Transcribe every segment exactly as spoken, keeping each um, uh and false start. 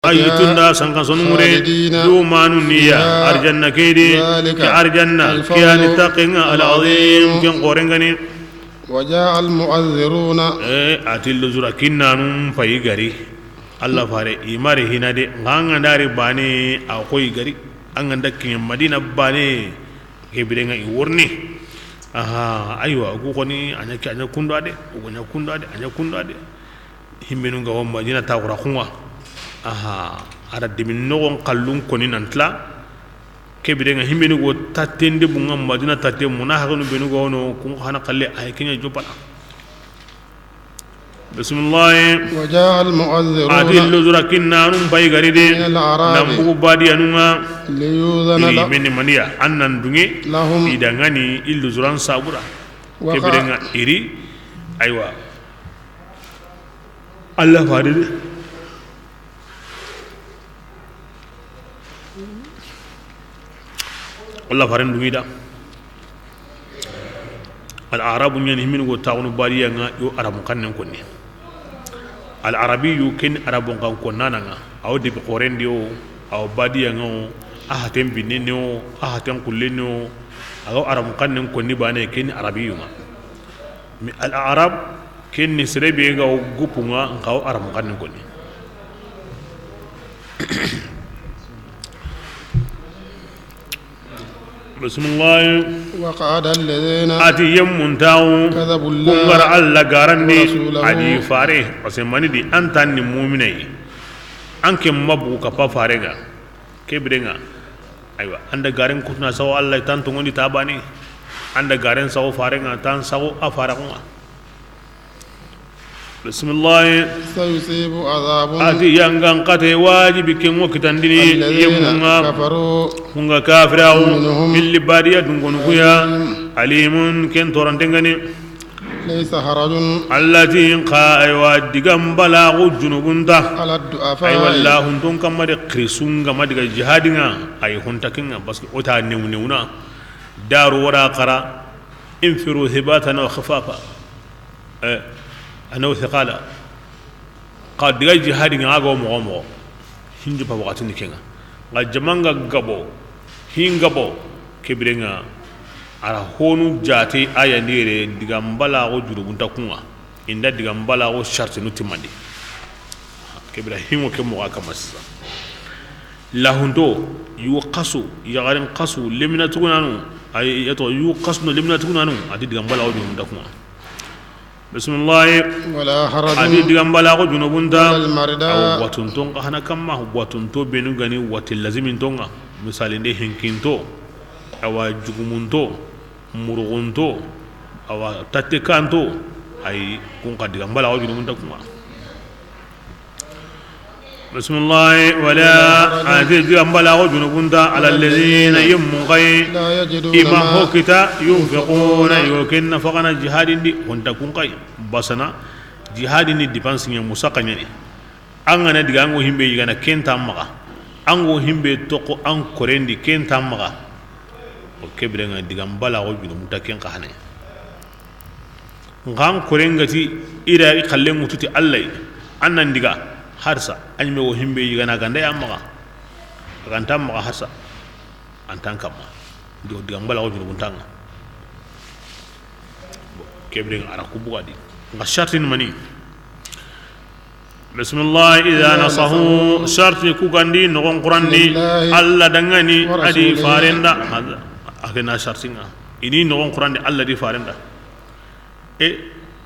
Ayi tunda sanka sonu ŋure, خالدين du manu niya, فيها arjanna ke di, ذلك ke arjanna, الفوز ke yani taqe ŋa, العظيم العظيم, ken xoore ŋa ni. وجاء المعذرون. E, a ti luzura kinnanu payi gari. Alla fare, i mari hina de, ŋa ŋa ndari bane, a koyi gari. An ga nda kiɲe Madina bane, ke bire ŋa i worni. Aha, aywa, ku xoni, a ɲa ke, a ɲa kunda de, ku ɲa kunda de, a ɲa kunda de. Himbenu ga wo Madina taxura xunga. Aha, a da demi noxon xallun koni nan tila. Ke bire ŋa himbenu go tatte nde bunga Madina tatte muna haganu benu ga wono kun xana xalle ay kenya jopana. Bismillah. وجاء المعذرون A ti luzura kinnanun bay gari de. من الأعراب Nan bugu badiyanun ŋa. ليؤذن Iri لهم mini maniya an nan dunge. I da ŋa ni i luzuran sabura. Ke bire ŋa iri. Aywa. Alla fare de. Alla faren dungi da. Al arabu ɲani himini go taxunu badiya ŋa yo arabu xannen konni. Al arabiyu ken arabun xan konnana ŋa. Aw debi xoren di o, aw badiya ŋa o, a haten binne ni o, a haten kulle ni o. Aw arabu xannen konni bane ken arabiyu ŋa. Mi al arab ken ni sere be ga o gupu ŋa, nxa o arabu xannen konni. Bismillah. وقعد الذين A ti yemmun taxu, كذبوا الله kun ga ra Alla garandi, ورسوله a di fare, parce que mani di an tan ni muminai, an ke mabu ka pa fare ga, ke bire ŋa, aywa, an da garen kutuna sawo Alla tan tongondi tabani, an da garen sawo fare ŋa, tan sawo a fare ŋa. Bismillah. سيصيب عذاب A ti yangan xate wajibi ken ŋo kitandini الذين yemmun ŋa, كفروا kun ga kafiraxu, منهم filli badiya dungonu kuya, أليم ken toranten ŋa ni. ليس حرج Alla ti nxa, aywa, digan balaxu junubunta. على الضعفاء Aywa, lahunton kamma de, xirisun ga ma diga jihadi ŋa, ay honta ken ŋa, parce que o ta new newna. Daru wara xara, انفروا ثباتا وخفافا. Eh, a na wo siqala. Xa diga jihadi ŋa, a ga wo moxo moxo, hinju pa waxatini ke ŋa. Nxa jaman ga gabo, hin gabo, ke bire ŋa, a ra honu jate a ya ndi yere digan balaxu junubunta kun ŋa. I nda digan balaxu sartinu timmandi. Ke bire hin ŋo ke moxo a kamma sisa. Lahunto, yugo xasu, yaxarin xasu, lemina tugunanu, ay, yato, yugo xasu no lemina tugunanu, a ti digan balaxu junubunta kun ŋa. Bismillah. ولا حرج A ti digan balaxu junubunta. على المرضى Awa watunton xa hana kamma, watunto benu ga ni wati laziminton ŋa. Misali nde hinkinto, awa jugumunto, murugunto, awa tattikanto, ay kun xa digan balaxu junubunta kun ŋa. Bismillah. ولا A ti digan balaxu junubunta على الذين yemmun xa yi, لا يجدون i ma ما ho kita, ينفقون i wo ken nafaxana jihadin di, honta kun xa yi. Basana, jihadin ni dépense ɲa, musaxa ɲa ni. An ga na diga an go himbe yigana ken ta maxa. An go himbe toxo an koren di ken ta maxa. O ke bire ŋa digan balaxu junubunta ken xa hane. Nxa an koren ga ti, i ra i xallen ŋutu ti Alla yi, an nan diga, harsa, a ɲi me wo himbe yigana ganda ya maxa, a ga nta maxa harsa, an tan kamma, do digan balaxu junubunta ŋa. Bon, ke bire ŋa a ra ku bugadi. Nxa sartin mani. Bismillah, إذا نصحوا, sarti ku ga ndi noxon xurandi, لله Alla da ŋa ni, a di ورسوله. Farenda. A ke na sarti ŋa. I ni noxon xurandi Alla di Farenda. E,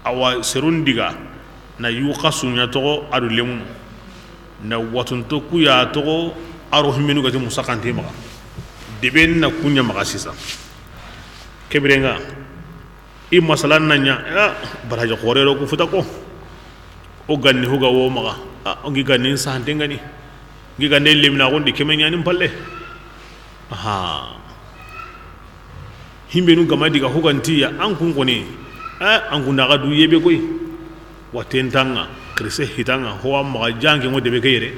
awa, serun diga, na yugo xasu ɲa toxo, a do lemunu. Na watunto ku ya toxo, a ro himbenu ga ti musaxante maxa. Deben na ku ɲa maxa sisa. Ke bire ŋa, I masalan na ɲa, a, baraji xoore ro ku futa ko. O ganni hu ga wo maxa, a, o ngi ganni sahante ŋa ni. Ngi gande lemina gondi keme ɲa ni n palle. Aha. Himbenu ga ma diga hu ga nti ya, an kun koni. A, an kun daga du yebe koy. Waten ta ŋa, kirise hita ŋa, ho wa maxa janke ŋo debe ke yere.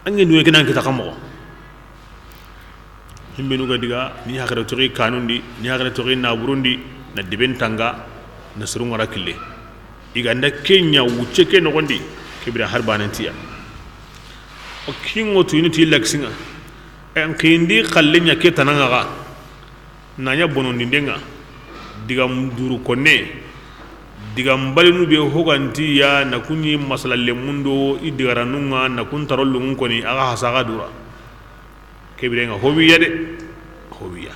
An ngi nuwe ke nan kita xa moxo. Himbenu ga diga, ni hakare toxi kanundi, ni hakare toxi naburundi, na deben tanga, na suru ŋara kille. I ga nda ke ɲa wucce ke noxondi, ke bire har banen tiya. Kinŋo tuyini ti lakisinŋa. En xindi xalle ɲa ke tanaŋa ga. Na ɲa bonondinden ŋa. Diga duru konne. Diga mbalinu be hoganti ya na kuɲi masala lemundo i digaranun ŋa na kun taro lungun koni a ga hasaga dura. Kebirenŋa hobiya de. Hobiya.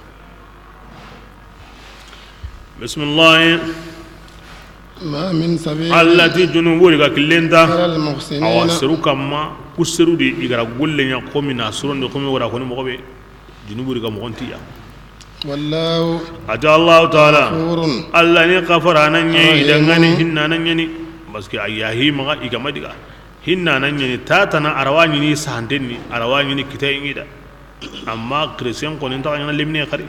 Bisimilahi. Ma min sabil. Alla ti junubu ri ga killenta. Ala al muhsinin. Awa seru kamma ku seru di i gara gulle ɲa komi na surondi komi wara koni moxo be. Junubu ri ga moxontiya. Wallahu. Ati Allahu taala. Ghafurun. Alla ni xafara na ɲi dangani hinna na ɲani. Parce que a yahi maxa i gama diga. Hinna na ɲani tatana arawa ɲini sahantenni arawa ɲini kitayi ŋida. Amma chrétien koni nta ɲana lemine xari.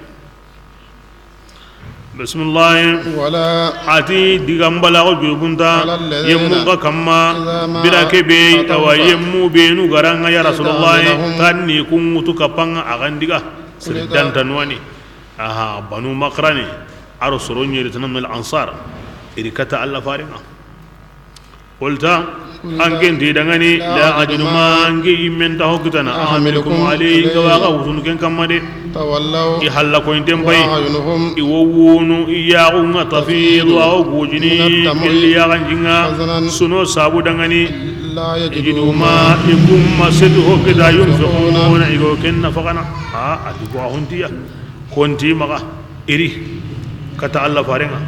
Bisimilahi. Wala. Ati diga mbalaxo jurubunta. Ala alladhina. Yemmu ga kamma. Idha ma. Bira kebe ataw. Awa yemmu benu garanŋa ya rasulullahi. Tanni kunŋutu kapanga agandiga. Sir danta nuwani. Aha banu makrani. Aro soro ɲeri tanam al ansar. Iri kata Alla farenŋa. Qulta. An ken ti dangani la ajidu ma nge yimmen ta hokitana ahmilukum alayhi ga waga wutunu ken kamma de. Tawallaw. I halla koyinten pay. Wa ayunuhum. I wo wunu i yaxunŋa tafidu awo gujini. Min ad-dam'i. Gelli yaxanjinŋa. Hazanan. Suno sabu dangani. La yajidu ma. I kumma setu hokita yunfiquna i go ken nafaqana. A ati go a hontiya. Honti maxa. Iri kata Alla farenŋa.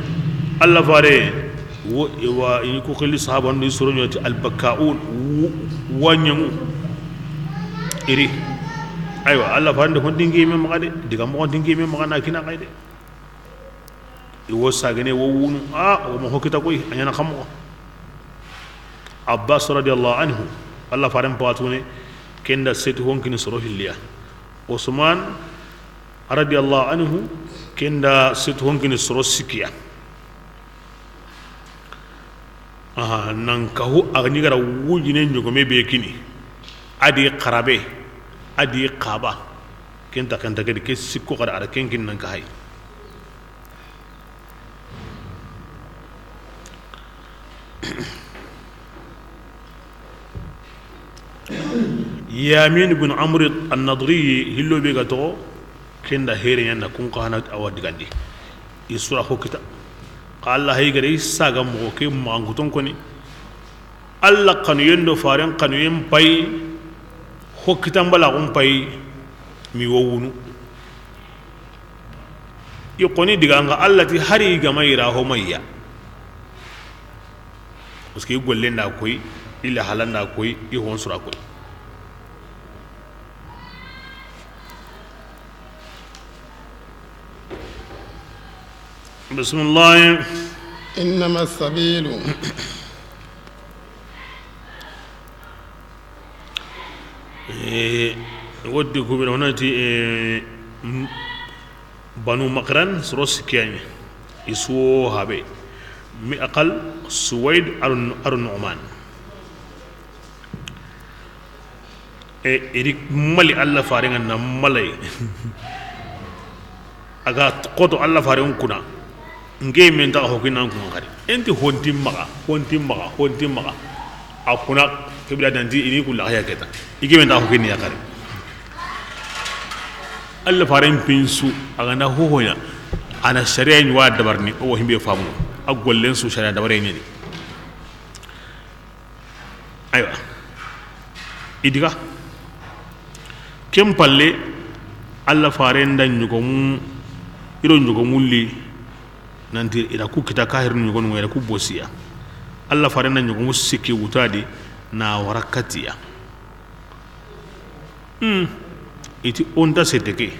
Alla fare. Wo i wa i ku xili sahabandu i soro ɲoti albakkaun. Wa ɲamu. Iri. Aywa Alla fare nde hon dingi me maxa de. Diga mo hon dingi me maxa na kina xay de. I wo sagene wo wunu a wo mo hokita koy a ɲana xamo. Abbas radiyallahu anhu. Alla faren patune. Kenda setu honkini soro hilliya. Usman radiyallahu anhu. Kenda setu honkini soro sikiya. Aha nan kahu a ɲi gara wujine ɲogome be kini. Adi xarabe. Adi xaba. Kenta kenta kedi ke sikko xada ara ken kin nan kahay. Yamin bin Amr an-Nadri hillo be ga toxo. Kenda here ɲana kun xana awa digandi. I sura ho kita. Xa Alla hay gare i saga moxo ke maxankuton koni. Alla xanuyen do faren xanuyen pay. Ho kitan balaxun pay. Mi wo wunu. I xoni diga nga Alla ti hari i gama ira ho mayya. Parce que i gollen da koy, i lahalan da koy, i hon sura koy. Bismillah. Innama sabilu. Eh, woddi kubira honati, eh, m-, Banu Makran soro sikiyani. Isuwo habe. Mi'aqal, Suwaid, Arun, Arun Nu'man. E, iri mali Alla farenŋa na malay. A ga xoto Alla faren kuna. Nge men ta hokinan kun xari. Enti honti maxa, honti maxa, honti maxa. A kuna kibira danti ini kula ya keta. Ige men ta hokini ya xari. Alla faren pinsu a ga na hohoya. Ana sharia ni wa dabarni o himbe famu. A gollen su sharia dabare ni. Aywa. I diga. Ken palle, Alla faren da ɲogomu, i do ɲogomu li, nanti i da ku kita kahirinu ɲogonu, i da ku bosiya. Alla faren da ɲogomu sikki wutadi na wara katiya. Hmm. I ti o nta sete ke.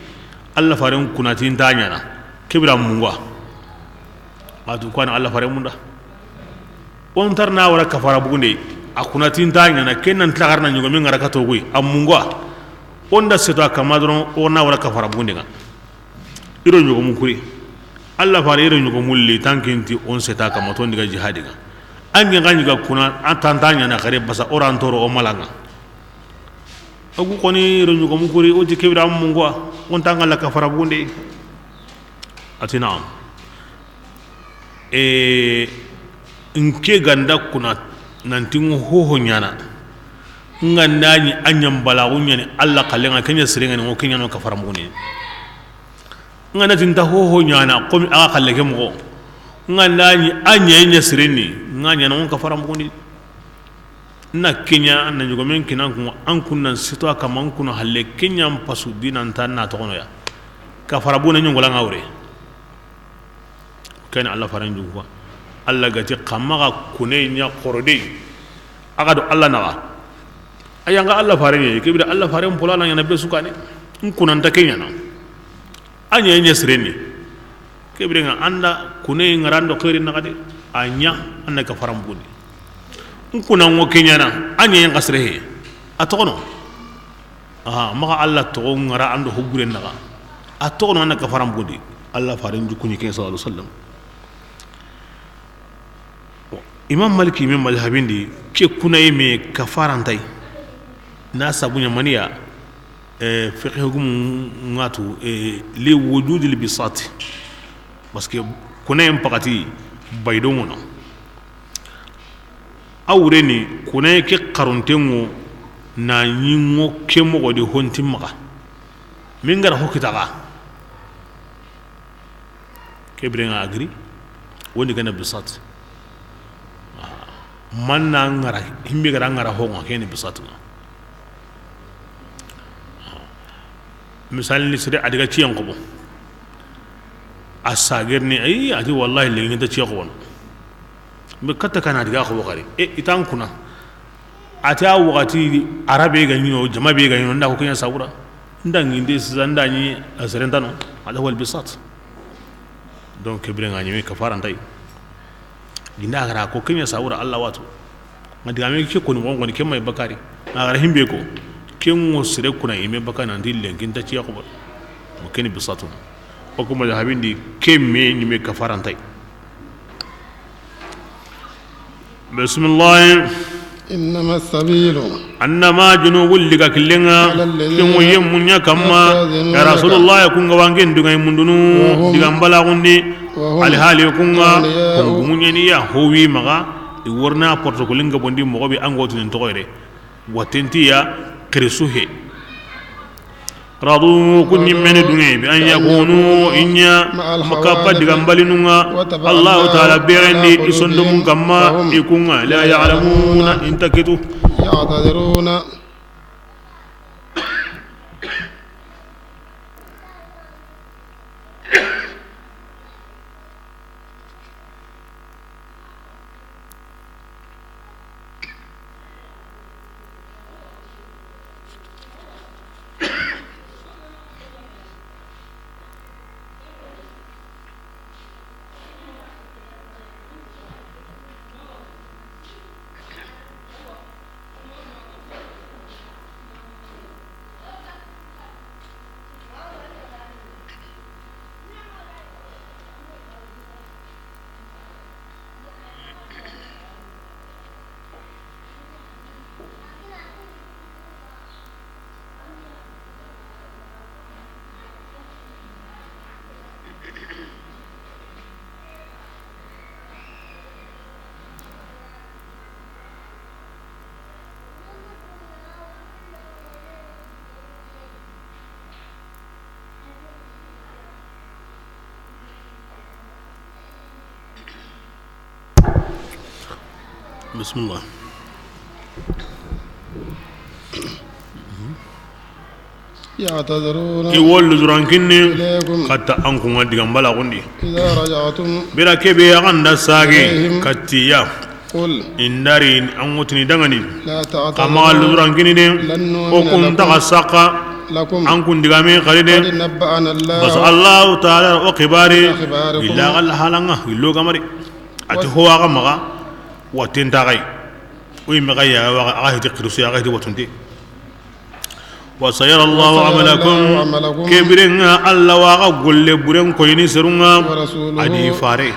Alla faren kunati nta ɲana. Kebira mungu wa. A tu ko a na Alla faren munda. O nta ri na wara kafara bugunde. A kunati nta ɲana. Ken nan tila xarana ɲogomi ŋara kato koy. A mungu wa. O nda seto a kama doron o na wara kafara bugunde ŋa. I do ɲogomu kuri. Alla fare i do ɲogomu li tankinti o n seta kama to n diga jihadi ŋa. An ŋa ɲi ga kuna an ta nta ɲana xare basa o ra n toro o mala ŋa. A gu xoni ro ɲogomu kuri, o ti kebira mungu wa, o nta ŋa la kafara bunde. A ti naam. E, n ke ga nda kuna nanti ŋo hoho ɲana. N ga na ɲi a ɲa n balaxu ɲaana Alla xalle ŋa, ke ɲa sire ŋa ni, ŋo ke ɲaana kafara muxundi. N ga na ti n ta hoho ɲaana, komi a ga xalle ke moxo. N ga na ɲi a ɲa ɲa sire ni, n ga ɲaana ŋo kafara muxundi. Na ke ɲa, na ɲogomen kini an kun ŋa, an kun na n sito a kanma, an kun na halle ke ɲa n pasu diina nta na toxono ya. Kafara bone ɲongola ŋa wure. Ken Alla faren jugu. Alla ga ti xa maxa kune ɲa xoro de. A ga do Alla naxa. A ya ŋa Alla faren ɲa, ke bire Alla faren polo na ɲaana be su kaane. N kun na nta ke ɲaana. A ɲa ɲa sire ni. Ke bire ŋa an da kune ŋa ra an do xeeri naxa de. A ɲa an na kafara muxundi. N kun na ŋo ke ɲaana, a ɲa ɲa n xa sire he. A toxono. Aha, maxa Alla toxo ŋa ra an do ho bure naxa. A toxono an na kafara muxundi. Alla faren jugu ɲi ken, sallallahu alayhi wasallam. Imam Maliki me mazhabin di, ke kunaye me kafara nta yi. Na sabu ɲa mani ya, eh, fiqh hukumu ŋa tu, eh, li wujudil bisat. Parce que kunayen pakati baydon ŋono. A wure ni kunaye ke xarunten ŋo na ɲi ŋo ke moxo di honti maxa. Min ga ra ho kita xa. Ke bire ŋa a giri, woni gana bisat. Ah, man na ŋa ra, himbe ga ra ŋa ra ho ŋa, ke ni bisat ŋa. Ah, misali ni sere a di ga ciyen xobo. A sager ni, ay, a ti wallahi lenki nta ciye xobono. Mbe katta kana a di ga xobo xari. E, i ta n kun na. A ti a waxati, arabe ga ɲi no, jama be ga ɲi no, n da ko ke ɲa sabura. N da ŋinde sisa, n da ɲi a sere nta no. Hada huwa al bisat. Donc, ke bire ŋa ɲi me kafara nta yi. Ginda a ga ra ko ke ɲa sabura Alla watu. Ŋa digame ke koni moxo ŋoni ke may bakari. A ga ra himbe ko. Ke ŋo sere kuna i me bakari nanti lenki nta ciye xobo. Mo ke ni bisatu. O ku mazhabin di ke me ɲi me kafara nta yi. Bismillah. إنما السبيل Annama junubul liga killen ŋa, على الذين ke ŋo yemmu ɲa kanma, يستأذنونك ya Rasulullah, ku ŋa wangen duŋa i mundunu, وهم digan balaxundi, وهم alhali ku ŋa, أغنياء ku ŋa gumu ɲeni ya, howi maxa, i worna protocole ŋa bondi moxo be an go tinin toxoyre. Watentiya, xirisu he. Radu, ku ɲimmeni duŋe, bi an yakunu, i ɲa, مع الخوالف makappa digan balinun ŋa, وتبع الله Allahu Taala berendi, قلوبهم i sondomun kanma, فهم i ku ŋa, لا يعلمون i nta kitu. يعتذرون. Bismillah. يعتذرون I wo luzuran kinni إليكم katta an ku ŋa digan balaxundi. إذا رجعتم Bira ke be a ga nda sage إليهم katti ya. قل I nda ri an ŋo tini dangani. لا تعتذروا Xa maxa luzuran kinni de. لن نؤمن O ku nta xa لكم saxa لكم an ku n digame xari de. قد نبأنا الله Basa Allahu Taala o xibari أخباركم illa gal halanga illo gamari. A ti ho wa ga maxa, watten ta xa yi. O yi me ga ya, a ga hiti xirisu ya, a ga hiti watunte. وسيرى الله وسيرى الله عملكم عملكم. Ke biren ŋa Alla wa ga golle buren koyini serun ŋa. ورسوله A di fare.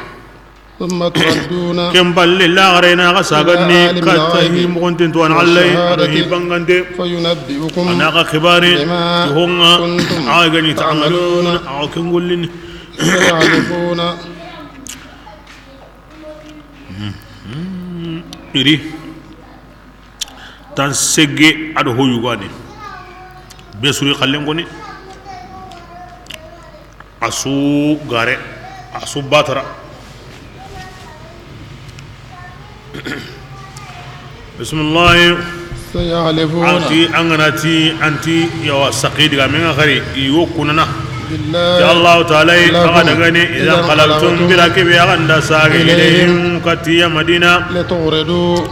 ثم تردون Ken balle laxare na ga saganni إلى عالم katta الغيب hi moxonten to an Alla, والشهادة a do hi bangante. فينبئكم A na ga xibari بما ti ho ŋa كنتم a ga ni تعملون تعملون, a ga ken gollini. تحلفون Iri. Tan sege a do ho yugani. Be suri xallen koni. A su gare, a su batara. Bisimilahi. سيحلفون. Anti an gana ti anti yawa saqi diga men ga xari i wo kunana. بالله. Ya Allah taala, لكم. Aga dagani, إذا انقلبتم. Bila kebe aga nda sage إليهم. Ilayhim, katiya Madina. لتعرضوا.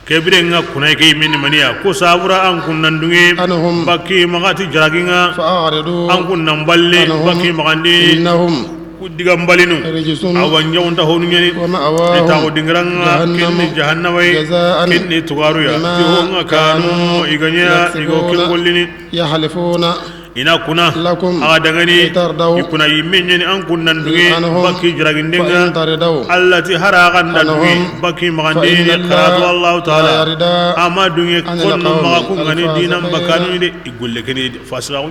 Kebire nga kuna ke min maniya ko sabura an kunnan dunge. عنهم. Baki magati jaraginga. فأعرضوا. An kunnan balle. عنهم. Baki magandi. إنهم. Ku diga mbalinu. رجس. Awa nyawnta honu nyani. ومأواهم. Ita ko dingiranga. جهنم. Kinni jahannama yi. جزاء. Kinni tugaruya. بما. Ti honga kanu. كانوا. Iganya. Igo. يكسبون. Kin gollini. يحلفون. Ina kuna. لكم. Aga dangani. لترضوا. Ikuna yimme nyani an kunnan dunge. عنهم. Baki jaragindenga. فإن ترضوا. Allah ti hara ganda dunge. عنهم. Baki magandi. فإن الله. Karatu Allah taala. لا يرضى. Ama dunge. عن القوم. Konno maga kungani dinan. الفاسقين. Bakanu de. Igulle kene fasira.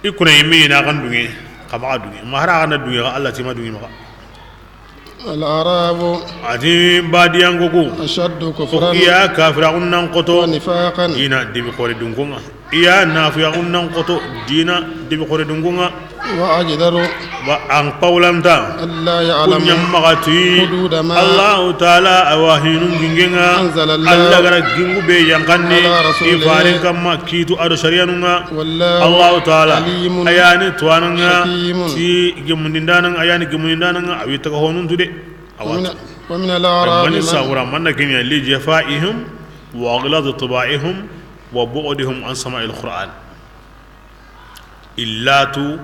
I kuna yimme ina kan dunge, kama ga dunge, ma hara gana dunge, Allah tima dunge maka. الأعراب. Ati badiyanko ku. أشد كفرا. Iya kafira unnan koto. ونفاقا. Ina debi kore dunkunga. Iya nafiya unnan koto. Dina debi kore dunkunga. وأجدر. Ba an paulanta. ألا يعلموا. Kunyam magati. حدود ما. Allah taala awa hinun gingenga. أنزل الله. Allah gara gingu be yankanni. على رسوله. Ifaren kamma. Kitu ado shari'anunga. والله. Allah taala. عليم. Ayani tuwananga. حكيم. Ti gemundindananga, ayani gemundindananga, awi taga honuntu de. Awat. ومن، ومن الأعراب من. Mani sabura, manna kenya li jafaihim wa aghlad tibaihim wa bu'dihim an sama'il Qur'an. Illatu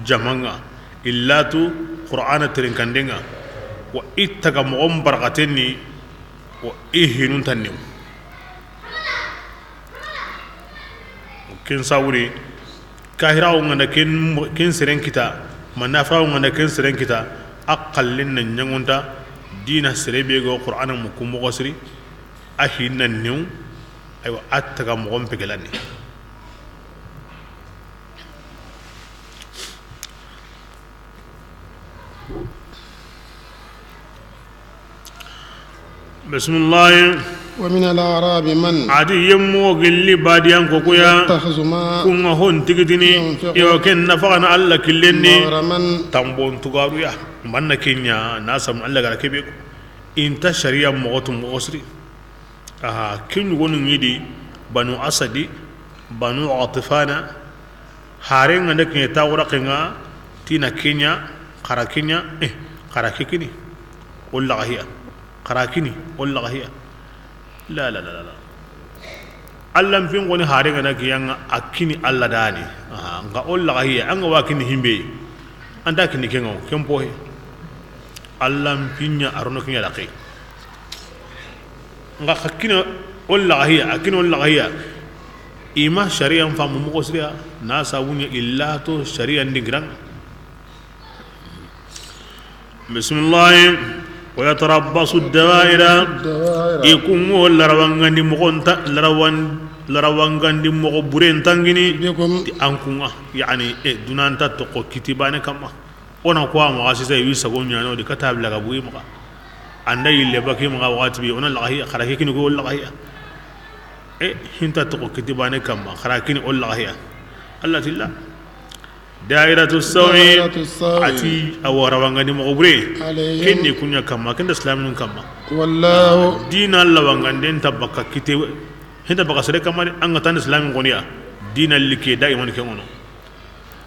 jamanga, illatu Qur'ana terinkandenga, wa ittaga mogon barakatenni, wa ihinun tanniu. Ken sawuri, kahirawo nganda ken, ken seren kita, manafirawo nganda ken seren kita, a xallin na ñaŋunta, dina sere be go Qur'ana mu ku moxo siri, a hinna new, aywa, a taga moxon pegelani. Bisimilahi. ومن الأعراب من. A di yemmo gilli badiyan kokoya. يتخذ ما. Kunga hon tigitini. ينفق. Yo ken nafaxana Allah killenni. مغرما. Tambon tugaruya. Manna kenya na sam Allah gara kebe ko. Inta sharia moxotu moxo siri. Aha, ken yogonu ŋi di, Banu Asadi, Banu Ghatfana, hare ŋa nda kiɲe taxu raqe ŋa, ti na ke ɲa, xara ke ɲa, eh, xara ke kini, o laxahiya, xara kini, o laxahiya. La, la, la, la, la. Alla n fin xoni hare ŋa na kiɲa ŋa, a kini Alla dani. Aha, nxa o laxahiya, an ga wa kini himbe, an ta kini ke ŋa, ken pohe. Alla n fin ɲa a rono ke ɲa laxe. Nxa xa kini o laxahiya, a kini o laxahiya. I ma sariyan famu moxo siriya, na sabu ɲa illa to sariyan dingiran. Bisimilahi. Wa yatarabbasu dawaira. Dawaira. I kunŋo larawangandi moxo nta, larawan-, larawangandi moxo buren tangini. Bikum. Ti an kunŋa, yani, e, dunanta toxo kiti bane kamma. O na ko a maxa sisa, i wi sago ɲaana o di, kata bila ga bugi maxa. An da yille baki maxa waxati be, o na laxahiya, xara ke kini ko o laxahiya. E, hinta toxo kiti bane kamma, xara kini o laxahiya. Alla tilla. Dairatu sawi. Dairatu sawi. A ti, a wa rawangandi moxo bure. Alayhim. Ken ni ku ɲa kamma, ken da silaminun kamma. Wallahu. Dina lawanganden ta baka kite, hinta baka sere kamma de, an ga tan silamin xoniya. Dina like daiman ke ŋono.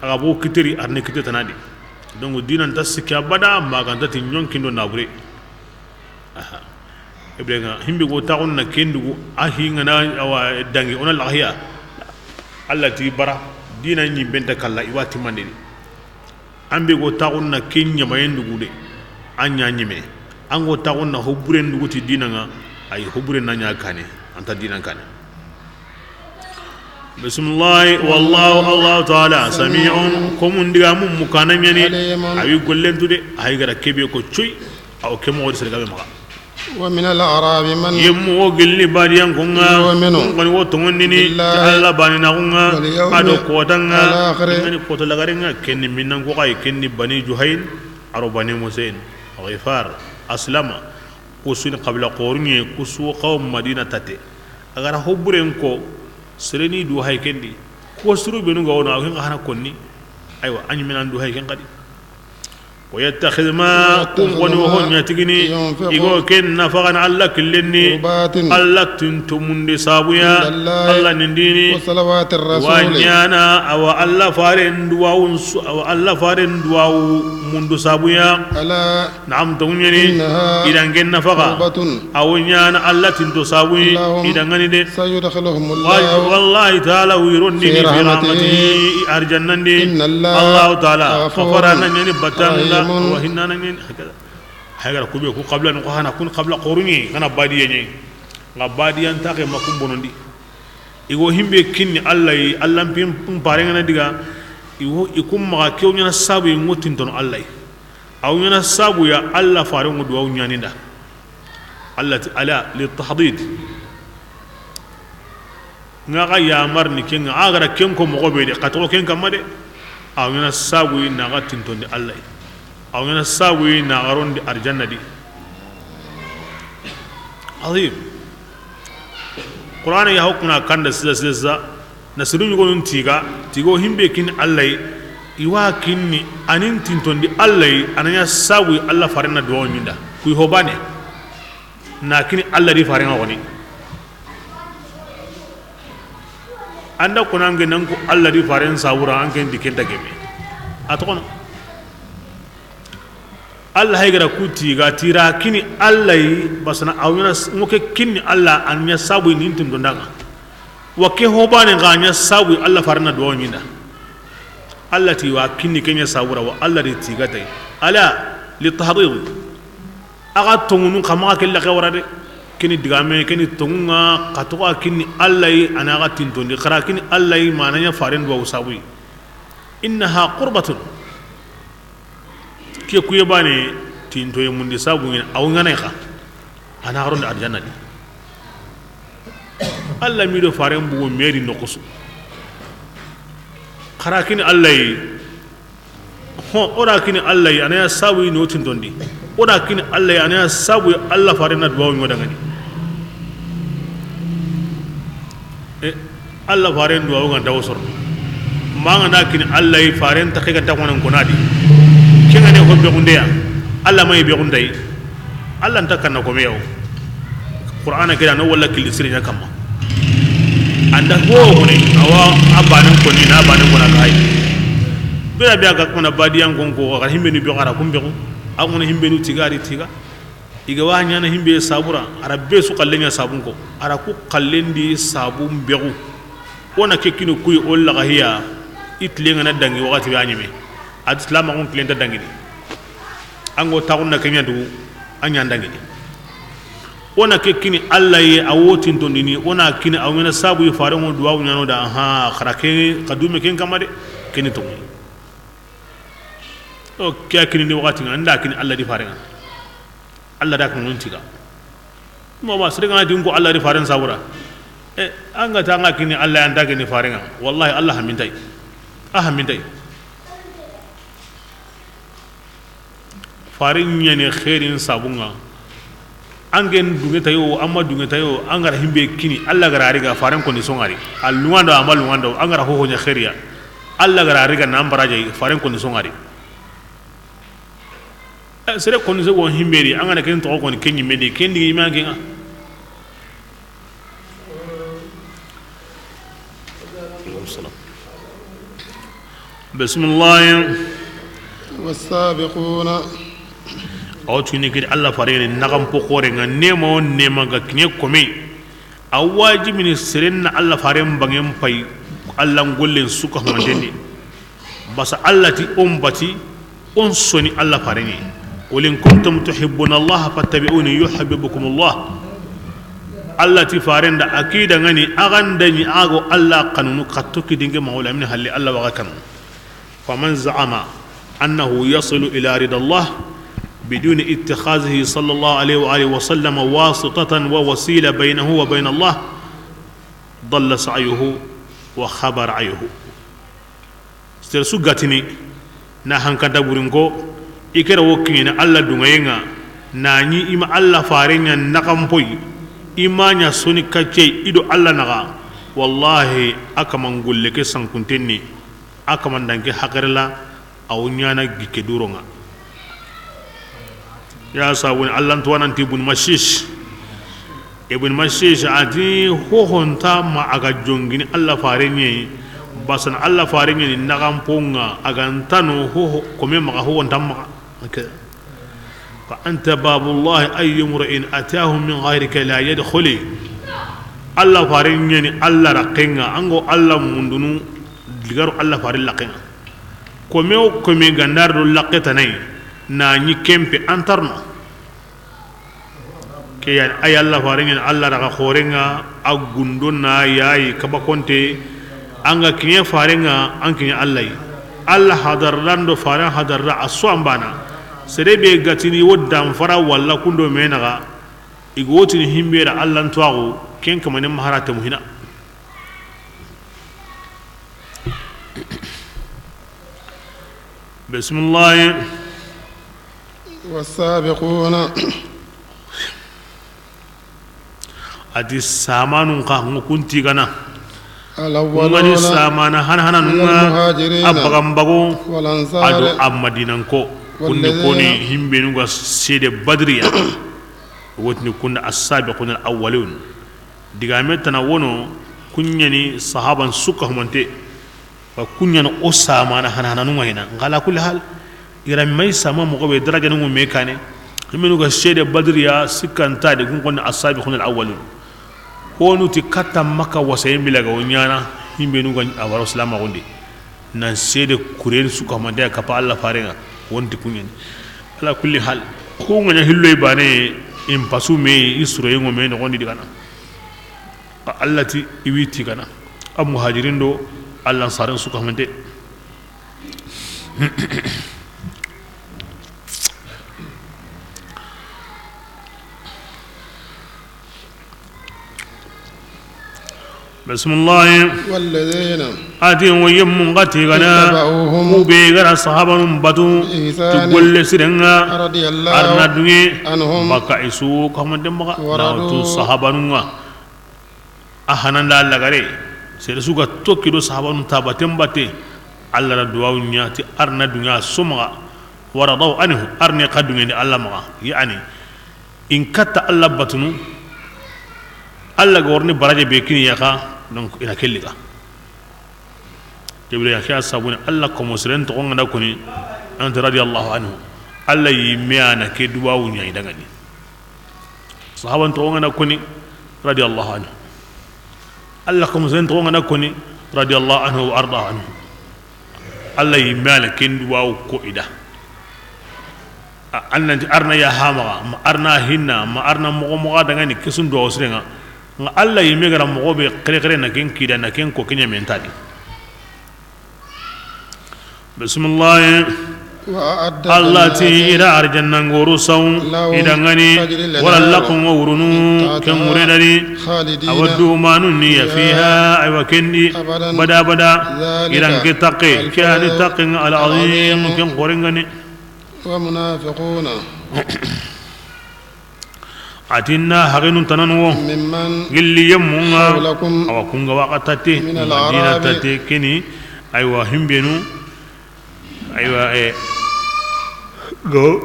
A ga bo kiteri, a ri ni kite tana di. Donc, dina nta sikki abada, ma ga nta ti ɲonkindo na bure. Aha. Ibrahima, himbe go taxun na kendugu, a hi ŋa na, awa, dangi, o na laxahiya. Alla ti bara, dina ɲi benta kalla, i wa ti mandini. An be go taxun na ken ɲamayen dugu de, an ɲa ɲime. An go taxun na hoburen dugu ti dina ŋa, ay hoburen na ɲa kane, an ta dina kane. Bisimilahi, wallahu, Allahu taala, samiun, komun diga mun mukana ɲani, alimun. A wi gollentu de, a yi gara kebe ko cuy, aw ke moxo di sere gabe maxa. Wa min al-a'rabi man. Yemmo wo gilli badiyan kunŋa, yu'minu, kun koni wo tongondini, billahi, ti Alla bani na kunŋa, wal yawmi, a do kotanŋa, al-akhir. Ngani koto lagarenŋa, kenni minnan ko kay, kenni Bani Juhayn, aro Bani Musayn, Ghifar, Aslama, kusuni qabila qorunye, kusu qaw Madina tate. A ga ra ho buren ko, sere ni du hay ken di. Ko suru benu ga wono, a ken xa hana konni. Aywa, a ɲi me nan du hay ken xadi. Wa yattakhidh, ma kun koni wo ho ɲa tigini, i go ken nafaxana Alla killen ni, Alla tinto munde sabuya, Alla nin dini, wa ɲaana awa Alla faren duwawun su, awa Alla faren duwawu mundu sabuya. Naam, tonŋu ɲeni, i da ken nafaxa. A wo ɲaana Alla tinto sabu yi, i da ŋa ni de. Wallahi taala, wi rondi ni fi rahmatihi, i arjannan di. Allahu taala xafarana ɲeni, battanu nda, wa hinnana ɲeni. Hay ga ra ku be ku xabila ni ko hana kun xabila xoruɲe, kana badiya ɲe. Nga badiyan taxe ma kun bonondi. I go himbe kinni Alla yi, Alla mpin pare ŋa na diga. I wo, i kun maxa ke wo ɲaana sabu yi ŋo tintono Alla yi. A wo ɲaana sabu ya Alla faren ŋo duwawu ɲaninda. Alla ti, ala li tahdid. Nga xa yamar ni ken ŋa, a ga ra ken ko moxo be de, xa toxo ken kamma de. A wo ɲaana sabu yi na xa tintondi Alla yi. A wo ɲaana sabu yi na xa rondi arjanna di. Azim. Qur'ana ya hokuna kanda sisa sisa. Na siru ɲugonun tiga, tigo himbe kinni Alla yi, i wa kinni a nin tintondi Alla yi, a na ɲa sabu yi Alla faren na duwawu ɲinda. Kuy ho bane. Na kinni Alla di faren ŋa xoni. An da kona nge nan ko Alla di faren sabura, an ken di ken ta geme. A toxono. Alla hay ga ra ku tiga, ti ra kinni Alla yi, basana a wo ɲaana ŋo ke kinni Alla, a na ɲa sabu yi nin tintonda ŋa. Wa ke ho bane ga ɲa sabu yi Alla faren na duwawu ɲinda. Alla ti wa kinni ke ɲa sabura, wa Alla di tiga tay. Ala li tahdid. A ga tonŋunu xa maxa ke laxe wara de. Keni digame, keni tonŋu ŋa, xa toxo a kinni Alla yi, a na xa tintondi, xa ra kinni Alla yi, ma a na ɲa faren duwawu sabu yi. Innaha qurbatun. Ke kuye bane, tintoye mundi sabu ŋa ni, a wo ŋa na xa. A na xa rondi arjanna di. Alla mi do faren bugu me di noxo su. Xa ra kinni Alla yi. Ho, o da kinni Alla yi, a na ɲa sabu yi no tintondi. O da kinni Alla yi, a na ɲa sabu yi Alla faren na duwawu ɲo da ŋa ni. E, Alla faren duwawu ga nta wo soro. Ma an ga na kinni Alla yi, faren ta ke ga nta ko nan ko na di. Ke ŋa ni ho be gunde ya. Alla may be gunde yi. Alla nta kanna ko me ya wo. Qur'ana ke da no walla killi siri ɲa kamma. An da ho ko ni, awa a banen ko ni, na banen ko na ga hay. Bira be a ga ko na badiyan kon ko, a ga himbe ni be xa ra kun be ko. A ko na himbe ni tiga ri tiga. I ga wa ɲaana himbe sabura, a ra be su xallen ɲa sabun ko, a ra ku xallen di sabun bexu. O na ke kini kuyi o laxa hiya, i tile ŋa na dangi waxati be a ɲeme. A ti silamaxun tile nta dangini. An go taxun na ke ɲa dugu, a ɲa dangini. O na ke kini Alla yi, a wo tintondini, o na kini a wo ɲaana sabu yi faren ŋo duwawu ɲaano da, aha, xa ra ke, xa dume ken kamma de, keni tonŋu. O ke a kini ni waxati ŋa, an da kini Alla di faren ŋa. Alla da kan tiga. Mo ma sere ga na di n ko Alla di faren sabura. E, an ga ta an ga kini Alla, an ta kini faren ŋa. Wallahi Alla haminta yi. A haminta yi. Faren ɲa ni xeerin sabun ŋa. An ga na duŋe ta yo, an ma duŋe ta yo, an ga ra himbe kini, Alla ga ra ri ga faren koni so ŋa ri. A luŋa ndo, a ma luŋa ndo, an ga ra ho ho ɲa xeeri ya. Alla ga ra ri ga na an baraje, faren koni so ŋa ri. Eh, sere koni so go himbe ri, an ga na ken toxo koni, ken ɲi me di, ken di i ma ken ŋa. Bismillah. والسابقون. Aw tuni kidi Alla faren ŋa naxan po xoore ŋa, nema o nema ga kiɲe kome. A wajibini seren na Alla faren bangen pay, Alla n gollen su ka humanten di. Basa Alla ti o n bati, o n soni Alla faren ŋa. قل إن كنتم تحبون الله فاتبعوني يحببكم الله. Alla ti faren da, a ki da ŋa ni, a ga nda ɲi a go Alla xanunu, xa toxo ki dinge ma wala min halle Alla wa ga xanu. فمن زعم أنه يصل إلى رضا الله بدون اتخاذه صلى الله عليه وآله وسلم واسطة ووسيلة بينه وبين الله ضل سعيه وخاب رأيه. Sere su ga tini na hankanta burin ko, i kera wo kiɲene Alla duŋeyen ŋa, na ɲi i ma Alla faren ɲa naxan poyi, I ma ɲa soni kacce i do Alla naxa, wallahi, a kaman golle ke sankunten ni, a kaman danke haxere la, a wo ɲaana gikke duronŋa. Ya sabuni Alla ntuwananti Ibn Mashish. Ibn Mashish a ti, hohonta ma a ga jongini Alla fare ɲeyi, basana Alla fare ɲeyi naxan ponŋa, a ga ntano hoho kome maxa, hohonta maxa. Ok. Fa anta babullahi, ayyu mri'in atahu min ghayrika la yadkhuli. Alla fare ɲeyi Alla raxenŋa, an go Alla mundunu, digaru Alla fare laxenŋa. Kome o kome gandar do laxe tanay, na ɲi kempe antarno. Ke yani, ay Alla fare ɲeyi Alla raxa xorenŋa, a gundo na yayi kaba konte, an ga kiɲe farenŋa, an kiɲe Alla yi. Alla hadarran do faren hadarra a so an bana. Sere be gatini wo danfara walla kundo menaxa, i go tini himbe da Alla ntuwaxu, ken kamane maharate muhina. Bismillahi. والسابقون. A ti samanun xa, ŋo kunti gana. الأولون. Ŋa ni samana hana hana nunŋa, من المهاجرين a bagan bago, والأنصار a do a Madinanko. Kunni والذين koni himbenu ga sede Badriya. Wotini kunda السابقون الأولون. Digame tana wono, kuɲani sahaban suka humante. Wa kuɲana o samana hana hana nunŋa hina. Nxa ala kulli hal, i ra may sama moxo be daraja nunŋu me kane. Himenu ga sede Badriya sikkanta de kun konni السابقون الأولون. Honu ti katta Makka wasaye milaga o ɲana, himbenu ga a waro silama gondi. Nan sede kuren suka mande kapa Alla farenŋa, wonti kuɲani. Ala kulli hal, ko ŋa ɲa hilloy bane, in pasu me, i suroyenŋo me noxondi digana. Xa Alla ti i wi ti gana. A muhajirin do Alla ansaren suka mande. Bismillahi. والذين A ti wo yemmun ga ti gana, اتبعوهم ku be ga ra sahabanun batu, بإحسان ti golle sirenŋa, رضي الله Arna dunŋe, عنهم baka isu kamande maxa, ورضوا na tu sahabanunŋa. A hananda Alla gare, sere su ga tokki do sahabanun tabaten bate, Alla ra duwawu ɲa ti Arna dunŋa somaxa, ورضوا عنه, Arne xa dunŋendi Alla maxa, yani, in katta Alla batunu, Alla ga worni baraje be kini yaxa, donc ina kelliga. Kebire ya ke a sabuni Alla komo siren toxo ŋa na koni, anta رضي الله عنه. Alla yi me ana ke duwawu ɲa i dangani. Sahaban toxo ŋa na koni, رضي الله عنه. Alla komo siren toxo ŋa na koni, رضي الله عنه وأرضاه عنه. Alla yi me ana ken duwawu ko i da. A, an nanti Arna ya hamaxa, ma Arna hinna, ma Arna moxo moxo dangani, kesun duwawu sirenŋa. Nxa Alla yi me ga ra moxo be xere xere na ken kida, na ken ko kiɲa mentadi. Bismillahi. وأعد Alla ti جنات i da arjanna ngoru saw, لهم i dangani, تجري الأنهار wala lakunŋo wurunu, من تحتها ken ŋure dani. خالدين Awa dumanu ni ya فيها fiha, aywa kendi, أبدا bada bada, ذلك i dan ke takke, ke ani الفوز takke ŋa العظيم العظيم ken xorengani. والمنافقون A ti na haxinun tananu wo. ممن Gilli yemmunŋa. حولكم Awa kunŋa waxa tatte. من الأعراب Madina tatte keni. Aywa, himbenu. Aywa, e. Go.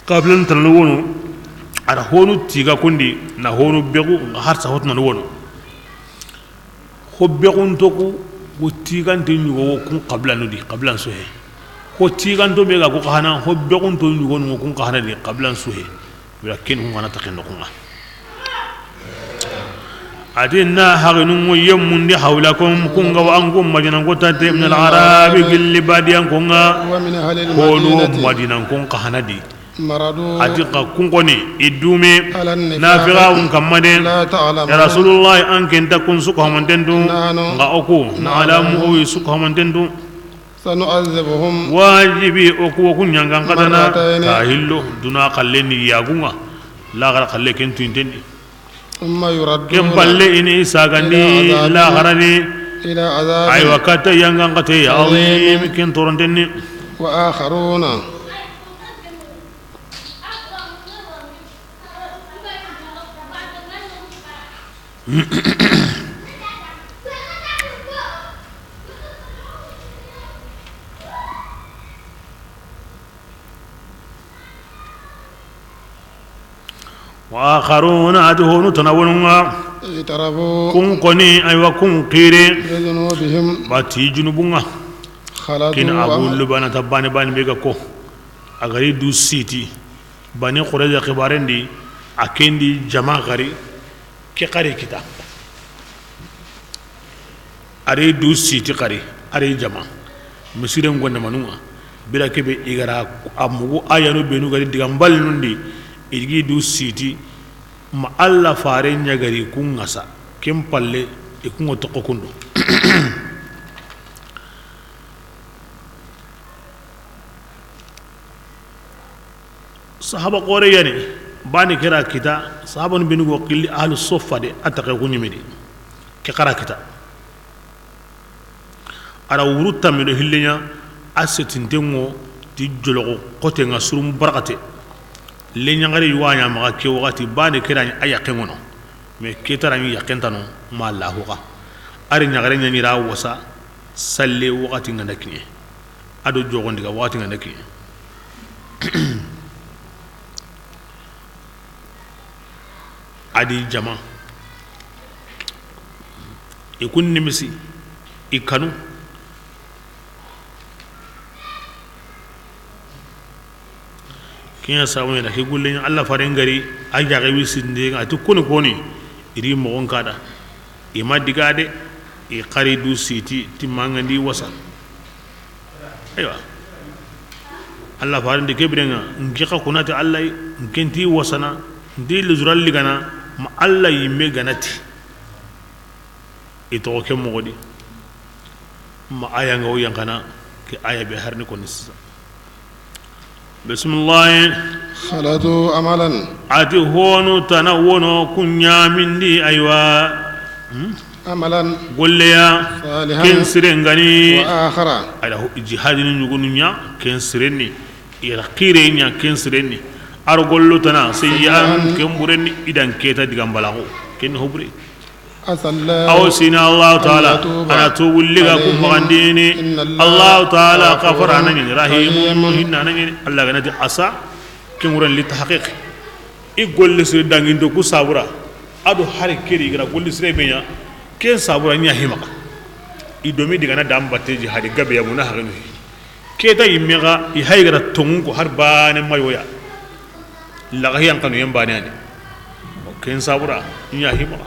Qabilan tananu wono. A ra honu tiga kundi, na honu begu, nxa harsa hotu nanu wono. Ho bexunto ku, wo tigante ɲugo wo kun xabilanu di, xabilan su he. Ho tiganto be ga ku xana, ho bexunto ɲugo nu kun xana di, xabilan su he. Wala ken hun xana taxen no kunŋa. A ti na haxinu ŋo yemmundi hawlakum, kunŋa wa an kun Madina ko tatte, min al-arabi, gilli badiyan kunŋa. Wa min ahli al-madinati. Hono Madina kun xana di. A ti xa kun koni i dume nafixawun kamma de. Ya Rasulullahi, an ke nta kun su ko hamanten tu. Nxa o ku na'lamu, o yi su ko hamanten tu. Wajibi o ku, o ku ɲangan xatana ka hillo duna xalle ni yagunŋa, laxara xalle ken tuyinten di. Ken palle i ni sagandi laxara ni. Aywa, katta yangan xate ya azim, ken toronten ni. Wa akharuna. Wa akharuna, a ti honu tana wonu ŋa. I'tarafu. Kun koni, aywa, kun xire. Bi dhunubihim. Ba ti junubun ŋa. Khalatu. Ken Abu Lubabana ta bane bane be ga ko. A ga ri du siti. Bani Qurayza xibaren di, a ken di jama xari, ke xari kita. A ri du siti xari, a ri jama. Misiren gonda manu ŋa. Bira kebe i ga ra a mugu a yanu benu ga ri diga mbal nundi, i gi du siti, ma Alla fare ɲa ga ri kun ŋa sa, ken palle, i kun ŋa toxo kundu. Sahaba xore yani, bani kera kita, sahabanu benu go xilli ahlu soffa de, a taxe ku ɲimedi, ke xara kita. A ra wuru tammi do hilleɲa, a setinten ŋo ti joloxo xoten ŋa surum barxate. Le ɲaxare yuwa ɲa maxa ke waxati, bani kera ɲi a yaqen ŋono, mais ke tara ɲi yaqen tano ma Allahu xa. A ri ɲaxare ɲa ɲi ra wasa, salle waxati ŋa nda kiɲe. A do joxondi ga waxati ŋa nda kiɲe. A di jama, i kun nimisi, i kanu. Kiɲa sabu ɲa da ke gulle ɲa, Alla faren ga ri a jaxe wi sinde ŋa, a ti koni koni, i ri moxon kada. I ma diga de, i xari du siti, ti mangandi wasa. Aywa. Alla faren di ke biren ŋa, n ke xa kunati Alla yi, n ke nti wasana, n ti luzural ligana, ma Alla yimme ganati. I toxo ke moxo di. Ma aya ŋa wo yanqana, ke aya be harni koni sisa. Bisimillahi. Khalatu amalan. A ti honu tana wono kun ɲamindi, aywa. Hmm? Amalan. Golleya. Salihan. Ken siren ga ni. Wa akhara. Ay da ho-, jihadini ɲugunu ɲa, ken siren ni. I ra xire ɲa, ken siren ni. A ro gollo tana, sayyi'an, ken buren ni, idan keta diga mbalaxo. Ken ho bure. Asallahu. Aw sina Allahu Taala, an yatuba, a na tubu liga ku, alayhim, maxandini. Inna Allaha, Allahu Taala, ghafurun, xafara na ɲini, rahimun, rahimun, hinna na ɲini. Alla ga na ti asa, ken wuren li tahqiq. I golle sire danginto ku sabura, a do hari keri i ga ra golle sire be ɲa, ken sabura ɲa himaxa. I do mi diga na dan batte jihadi gabe ya muna haganu. Keta yimme ga, i hay ga ra tongun ko har bane mayoya. Laga yan kanu yan bane ani. O ken sabura, ɲa himaxa.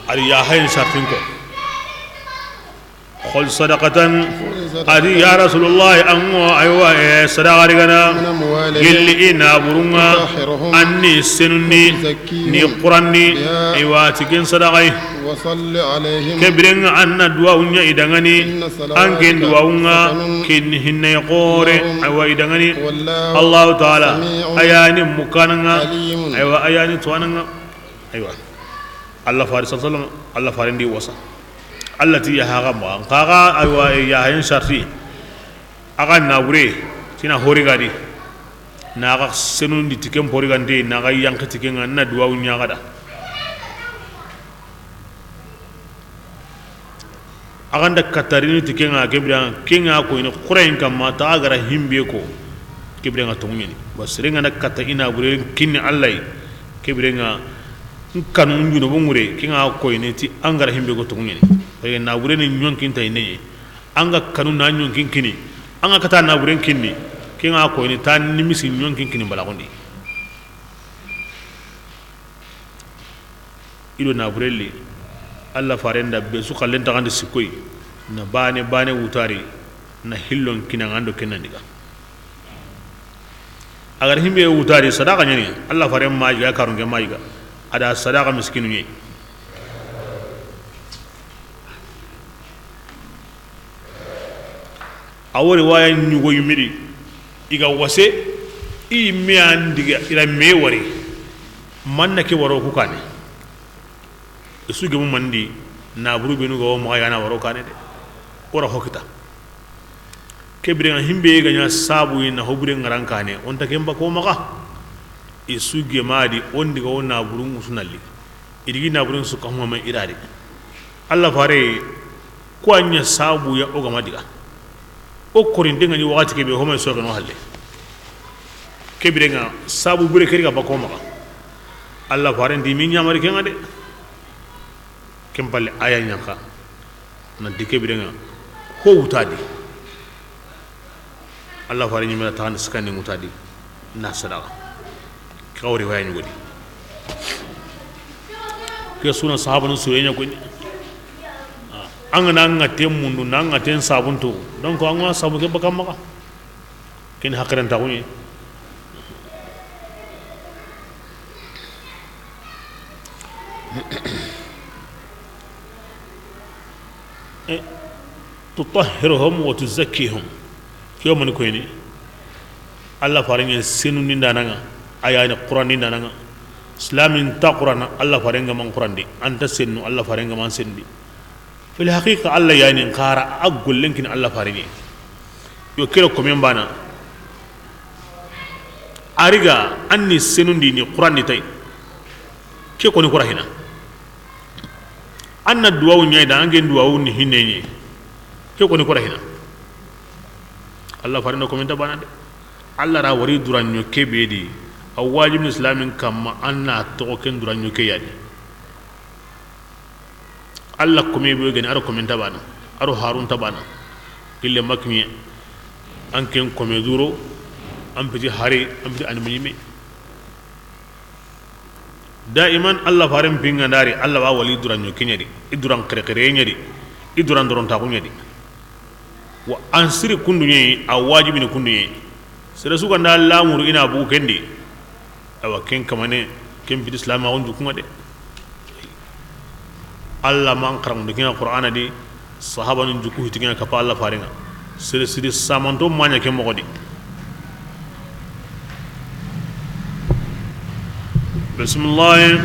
Ari ya hayin sartin ko. Khudh sadaqatan. A di ya Rasulullah, an ŋo, aywa, eh, sadaqa ri gana. Min amwalihim. Gelli i naburun ŋa. Tutahhiruhum. An ni senundi. Tuzakkihim. Ni Qur'an ni. Biha. Aywa, ti ken sadaqa yi. Wa salli alayhim. Ke biren ŋa an na duwawu ɲa i danŋa ni. Inna salawatika. An ken duwawu ŋa. Sakanun. Ken ni hinne xore. Lahum. Aywa, i danŋa ni. Wallahu. Allahu Taala. Sami'un. A ya ni mukanan ŋa. Alimun. Aywa, a ya ni tuwanan ŋa. Aywa. Alla fare sallallahu alayhi wasallam, Alla faren di wasa. Alla ti yaha ga ma, n xa ga, aywa, yaha yan sarti. A ga nabure, tina hori ga di. Na ga senundi ti ken pori gande, na ga yanqi ti ken ŋa, na duwawu ɲa ga da. A ga nda katta rini ti ken ŋa, ke biren ŋa, ken ŋa koyini xurayen kamma, ta a ga ra himbe ko, ke biren ŋa tonŋu ɲeni. Ba sere ŋa na katta i naburen kinni Alla yi, ke biren ŋa n kanu n junubu ŋure, ken ŋa koyini ti an ga ra himbe ko tonŋu ɲeni. Parce que naburen ni ɲonkin ta i ne ɲi. An ga kanu na ɲonkin kini, an ga katta naburen kinni, ken ŋa koyini ta nimisi ɲonkin kini balaxundi. I do naburelli, Alla faren da be su xallen taxandi sikkoy, na bane, bane wutari, na hillon kina ŋa ndo ken na diga. A ga ra himbe wutari, sadaqa ɲani, Alla faren ma yiga, karunke ma yiga, a da sadaqa miskinu ɲi. A wori waya ɲugo yimiri, i ga wase, i yimme an diga, i ra me wari, manna ke waro ku kane. I su gemu mandi, naburu benu ga wo maxa yana waro kane de. Wara hokita. Ke biren ŋa himbe ga ɲa sabu yi na hobure ŋaran kane, o nta ken ba ko maxa. I su gemadi, o n diga o naburun ŋutu nalli. I digi naburun su ka huma ma i ra di. Alla fare, ku a ɲa sabu ya o ga ma diga. O korinte ŋa ni waxati ke be, homa so ga no halle. Ke bire ŋa sabu bure ke ri ga bako maxa. Alla fare ndi mi ɲamari ke ŋa de. Ken palle, a ya ɲa xa nanti ke bire ŋa ho wuta di. Alla fare ɲimena taxandi sikandi wuta di na sadaxa. Ke xa wori waya ɲugo di. Ke suna sahabanu su ye ɲa koni. An ga na an ŋa ten mundu, na an ŋa ten sabuntu. Donc an ŋa sabu ke baka maxa. Ken haqirantaxu ɲi. Eh, tutahhiruhum wa tuzakkihum. Ke wo mani koyini? Alla fare ɲa senundindana ŋa, a ya ni Qurandindana ŋa. Silamin ta Qurana, Alla fare ŋa man Qurandi. An ta sennu, Alla fare ŋa man sendi. Fil haqiqa, Alla ya ni n xara a gollen kini Alla fare ɲa. Yo, kero komen bana. A ri ga an ni senundi ni Qurandi tay. Ke koni kura hina. An na duwawu ɲa da, an gen duwawu ni hinne ɲa. Ke koni kura hina. Alla fare na komen ta bana de. Alla ra wari duranɲo ke be di. A wajibi ni silamin kamma an na toxo ken duranɲo ke ya ni. Alla kome be gani, a ro komen ta bana, a ro harun ta bana. Ille makni, an ken kome duro, an piti hari, an piti animini me. Daiman Alla faren pinga ndari, Alla wa wali duranɲo ke ɲa di, i duran xerexere ɲa di, i duran dorontaxu ɲa di. Wa an siri kundu ɲa yi, a wajibi ni kundu ɲa yi. Sere su ga nda lamuru i na bugu ken di. Awa, ken kamane, ken piti silamaxun jukunŋa de. Alla man xaranŋundi ken ŋa Qur'ana di, sahabanun juku hiti ken ŋa kapa Alla faren ŋa. Sere siri samanto ma ɲa ken moxo di. Bisimilahi.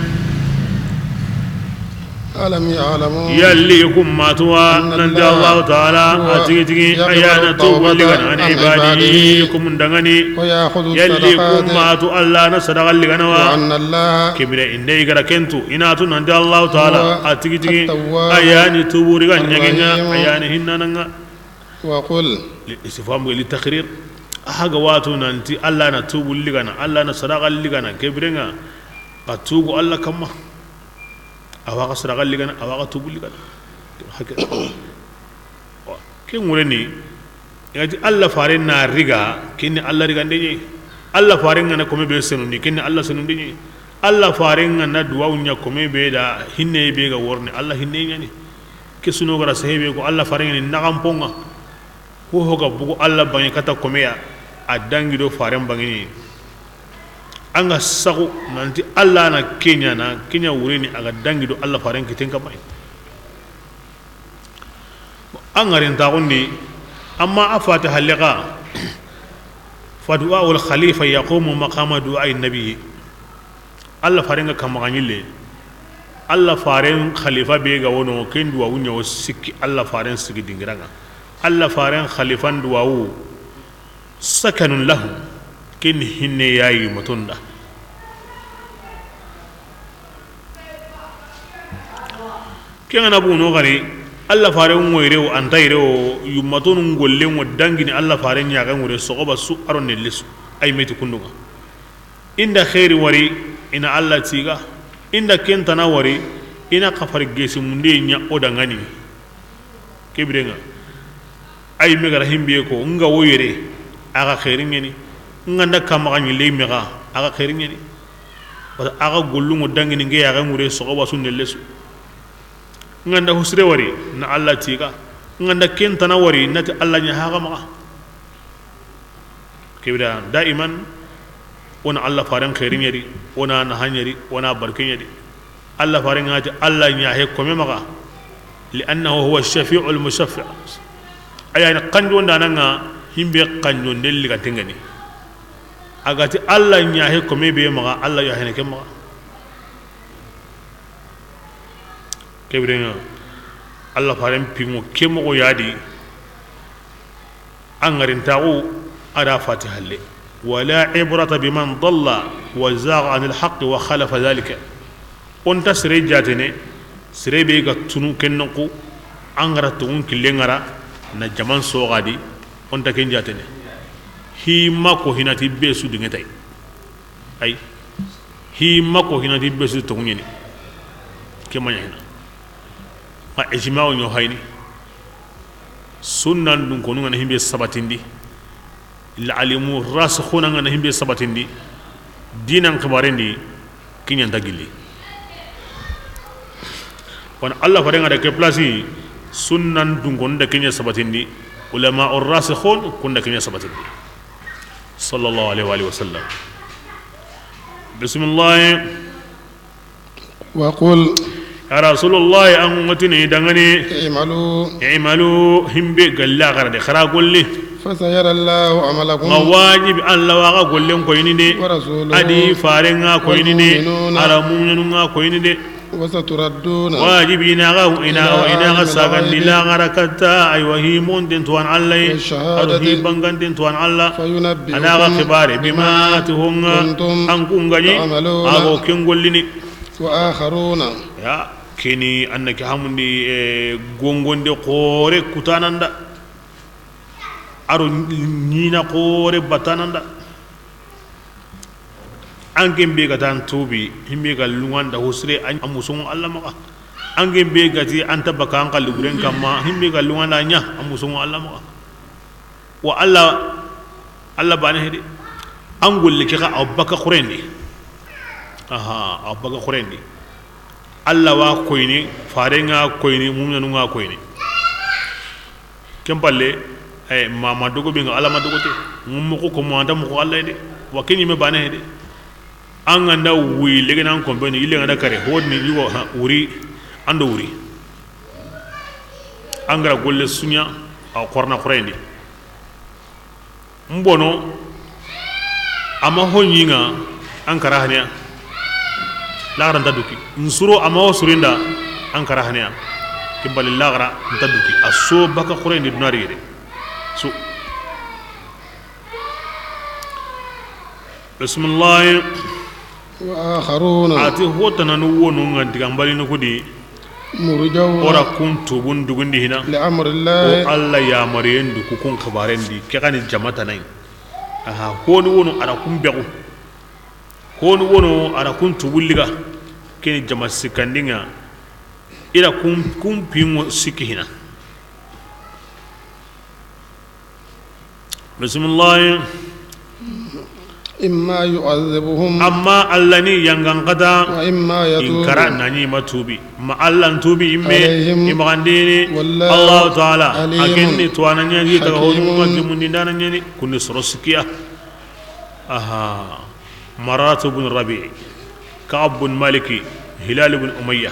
ألم يعلموا Yalli i kun ma tu wa, أن nanti الله Allahu Taala, هو a tigi tigi, يقبل a ya na tubu التوبة ligana, عن عباده ويأخذ الصدقات Yalli i kun ma tu Alla na sadaxa ligana wa? وأن الله Ke bire i nda i ga ra ken tu, i na tu nanti Allahu Taala, هو a tigi tigi, التواب a ya ni tubu riga ɲaŋen ŋa, الرحيم a ya ni hinnanan ŋa. وقل Li istifham li taqrir. A xa ga wa tu nanti Alla na tubu ligana, Alla na sadaxa ligana, ke bire ŋa, a tugu Alla kamma. A wa xa sadaxa ligana, a wa xa tubu ligana. Hake. Wa, ke ŋure ni, i ga ti Alla faren na riga, ken ni Alla rigande ɲa yi. Alla faren ga na kome be senundi, ken ni Alla senunde ɲa yi. Alla faren ga na duwawu ɲa kome be da, hinne be ga worni, Alla hinne ɲa ni. Ke su no ga ra sehe be ko Alla faren ŋa ni naxan ponŋa. Ho ho ga bugu Alla banŋe kata kome ya, a dangi do faren banŋe ni. An ga saxu nanti Alla na ke ɲa na, ke ɲa wure ni a ga dangi do Alla faren kiten kamma. An ga ri n taxundi, amma a fati halle xa, فدعاء الخليفة يقوم مقام دعاء النبي. Alla faren ga kamma ga ɲille, Alla faren xalifa be ga wono, ken duwawu ɲa wo sikki Alla faren sigi dingira ŋa. Alla faren xalifan duwawu, سكن لهم, ken hinne ya yi yummaton da. Ken ga na bugu no gani, Alla faren ŋo yere wo, a nta yere wo, yummatonun gollen ŋo dangini Alla faren ɲaxen ŋure, soxoba su a ro nelle su, ay meti kundun ŋa. I nda xeeri wari, i na Alla tiga. I nda ken tana wari, i na xafari gesi munde ɲa o dangani. Ke bire ŋa, ay me ga ra himbe ko, n ga wo yere, a ga xeeri ɲa ni. N ga nda kamma ga ɲille me ga, a ga xeeri ɲa ni. Parce que a ga gollun ŋo dangini n ke ya ga ŋure soxoba su nelle su. N ga nda husire wari, na Alla tiga. N ga nda ken tana wari, na ti Alla ɲa haxa maxa. Ke bire daiman, o na Alla faren xeeri ɲa di, o na naha ɲa di, o na barke ɲa di. Alla faren ga na ti Alla ɲa he kome maxa, لأنه هو الشفيع المشفع. A ya ni kanjon dana ŋa, himbe kanjon de liga tengani. A ga ti Alla ɲa he kome be maxa, Alla ya he ne ke maxa. Ke bire ŋa, Alla faren pinŋo ke moxo ya di. An ga ri n taxu, a da fati halle. ولا عبرة بمن ضل وزاغ عن الحق وخالف ذلك. O nta sere jaatene, sere be ga tunu ken noxu, an ga ra toŋun killen ŋa ra, na jaman soxadi, o nta ken jaatene. Hi ma ko hinati be su dinŋe tay. Ay. Hi ma ko hinati be su toŋu ɲeni. Ke ma ɲa hina. Ma ijma'u ɲo hayni. Sunnan dunkonu ŋa na himbe sabatindi. La'alimu rasikhuna ŋa na himbe sabatindi. Dinan xibarendi, ke ɲa nta gilli. Wona Allah fare ŋa da ke place, sunnan dunkonu da ke ɲa sabatindi. Ulama'u rasikhun kun da ke ɲa sabatindi. Sallallahu alaihi wa alihi wa sallam. Bismillah. وقل. Ya Rasulullah, an ŋotini dangani. اعملوا. I'malu, himbe galla garade, xara golli. فسيرى الله عملكم. Ma wajibi Allah wa ga gollen koyini de. ورسوله. Adi faren ŋa koyini de. والمؤمنون. Ara mu'minun ŋa koyini de. وستردون. Wajibi ina ga, ina, إلى ina ga عالم sagandi الغيب. La gara katta, aywa, hi monten tuwan Allah. والشهادة. Ado hi banganten tuwan Allah. فينبئكم. Ana ga xibare, بما. Bima tuhunga. كنتم. An kun gaɲi. تعملون. Ago ken gollini. وآخرون. Ya, keni anna ke hamundi, eh, gongonde xore kutananda. Aro ɲina xore batananda. An ken be ga tan tubi, himbe ga lunganda hosire, an, an musungu Allah maxa. An ken be ga ti an ta baka an kalli buren kamma, himbe ga lunganda ɲa, an musungu Allah maxa. Wa Allah, Allah bane hede. An golle ke xa aw baka xurendi. Aha, aw baka xurendi. Allah wa koyini, faren ŋa koyini, mu'minun ŋa koyini. Ken palle, ay, ma, ma dogo be ŋa, Allah ma dogo te. Ŋum moxo ko mo anta moxo Allah de. Wa ken ɲi me bane hede. An ga nda wuyi lege nan kompeni, yille ga nda kare, hodni yugo, ha, wuri, an do wuri. An ga ra golle su ɲa, aw xorna xurendi. N bono, a ma ho ɲi ŋa, an kara haniya. Laxara nta duki. N suro, a ma ho surinda, an kara haniya. Ken palle laxara nta duki. A so baka xurendi duna ri yere. So. Bismillah. وآخرون. A ti ho tananu wonu ŋa digan balini kudi. مرجون. O ra kun tubun dugundi hina. لأمر الله. O Allah yamariyen du ku kun xibaren di, ke xa ni jama tana yi. Aha, honi wono a ra kun bexu. Honi wono a ra kun tubun liga. Ke ni jama sikkandi ŋa. I ra kun, kun pinŋo sikki hina. Bismillah. إما يعذبهم. Amma Allah ni yangan kata. وإما يتوب. In kara na ɲi ma tubi. Ma Allah n tubi imme. عليهم. I maxandini. والله. Allah Ta'ala. عليم. A ken ni tuwana ɲa ni. حكيم. Taga honu ma dimundi ndana ɲa ni. Kunni soro sikkiya. Aha. Mararatu bin Rabi'. Ka'ab bin Maliki. Hilal bin Umayya.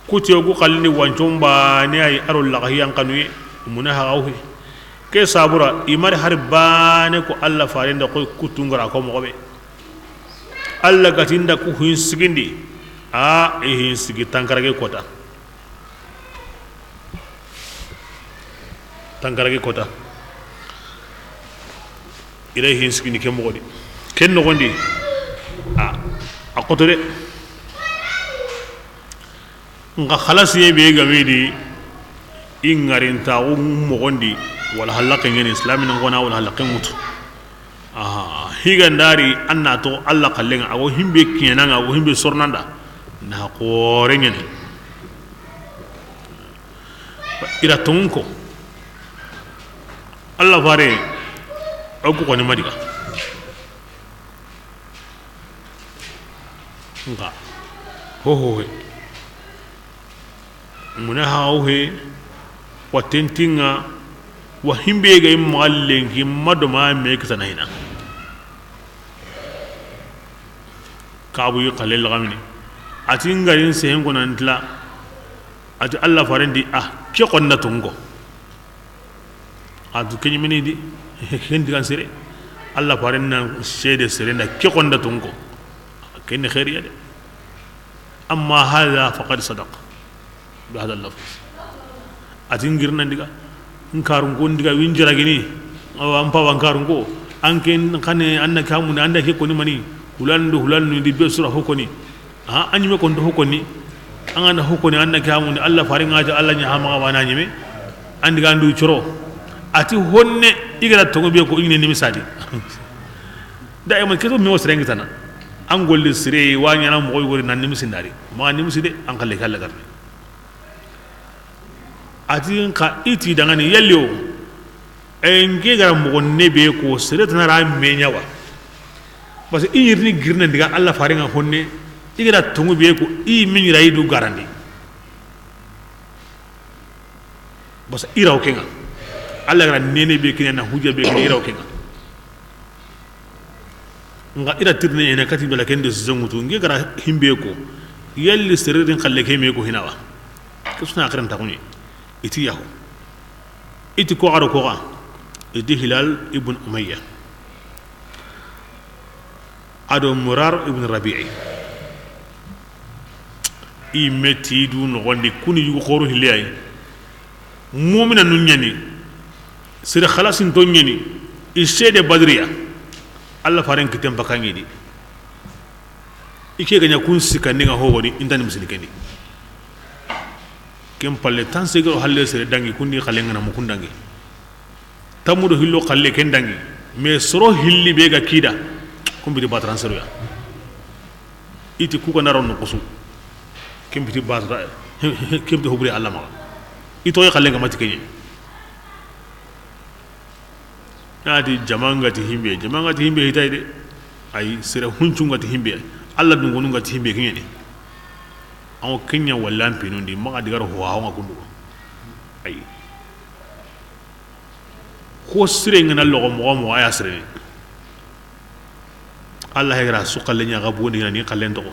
Kutiyo gu xalini wancon bane ay aro laxahiyan xanuye, muna haxaw he. Ke sabura, i mari hari bane ko Allah farenda koy kutungara ko moxobe. Allah gatinda ku hin sigindi, a i hin sigi tankarage kota. Tankarage kota. I ra hin sigini ke moxo di. Ken noxondi. A, a xoto de. Nxa xalasiye be ga widi, i ŋarintaxu moxondi, wala halaxe ŋeni, islami nan xona, wala halaxe ŋutu. Aha, higandari, an na to Allah xallenŋa, a wo himbe kiɲenanŋa, a wo himbe sornanda, na xore ŋeni. I ra tonŋun ko, Allah fare, o ku xoni madiga. Nxa hoho he, muna haxaw he, wa tentinŋa, wa himbe ga i maxa lenki ma do ma me kitana hina. Kabu yi xalle laxamini. A ti n ga ri n sehen ko nan tila. A ti Allah farendi, a ke xonna tonŋo. A du ke ɲimini di, ken digan sere. Allah faren na seede sere nda ke xonda tonŋo. Ken ni xeeriya de. Amma hadha faqad sadaq. Bi hadha al-lafz. A ti n giri nan diga. N karun ko n diga win jiragini. Awa, n pawa n karun ko. An ken xane, an na ke hamundi, an da ke koni mani, hulanu do hulanu ni di be sura ho koni. A, an ɲi me konto ho koni. An ga na ho koni, an na ke hamundi, Alla fare ŋa ti, Alla ɲa hamaxa wa na ɲeme. An di ga ndu coro. A ti honne, i ga ra toŋo be ko i ɲi ne nimisa di. Da e man ke to me wo sere ŋa tana. An golli sire wa ɲaana moxo yogo ri na nimisi nda ri. Ma nimisi de, an xalle ke Alla garni. A ti n xa i ti dangani yalli o. E, n ke ga ra moxo ne be ko sere tana ra me ɲa wa. Parce que i ɲi ri ni girina n di ga Alla fare ŋa honne, i ga ra toŋu be ko i me ɲi ra i du garandi. Parce que i ra wo ke ŋa. Alla ga ra nene be kini a na hujja be kini i ra wo ke ŋa. N xa i ra tirine ene kati bela ken de size ŋutu n ke ga ra himbe ko. Yalli sere ri n xalle ke me ko hina wa. Ke su na xeren ta xuni. I ti yaho. I ti ko xa do ko xa. I ti Hilal ibn Umayya. A do Murar ibn Rabi'i. I me ti du noxondi kuni yugo xoro hille yi. Mumina nu ɲa ni. Sere xalasinto ɲa ni. I sede Badriya. Alla faren kiten baka ŋi di. I ke ga ɲa kun sikandi ŋa ho wori, i nta ni misini ken di. Ken palle, tan segero halle sere dangi, kundi xalle ŋa na mu kun dangi. Tamudo hillo xalle ken dangi. Mais soro hilli be ga kida, kun biti batran seru ya. I ti ku ga na ro no kusu. Ken biti batra, ken biti hobure Alla maxa. I toxo xalle ŋa ma ti ke ɲi. A ti jama ŋa ti himbe, jama ŋa ti himbe hita yi de. Ay, sere huncu ŋa ti himbe. Alla dungonu ŋa ti himbe ke ɲa ni. An ŋa ke ɲa walla an pinundi, maxa di ga ro ho, ho ŋa kundu. Ay. Ho sire ŋa na loxo moxo moxo, a ya sire ni. Alla he ga ra su xalle ɲa ga boni na ni xallen toxo.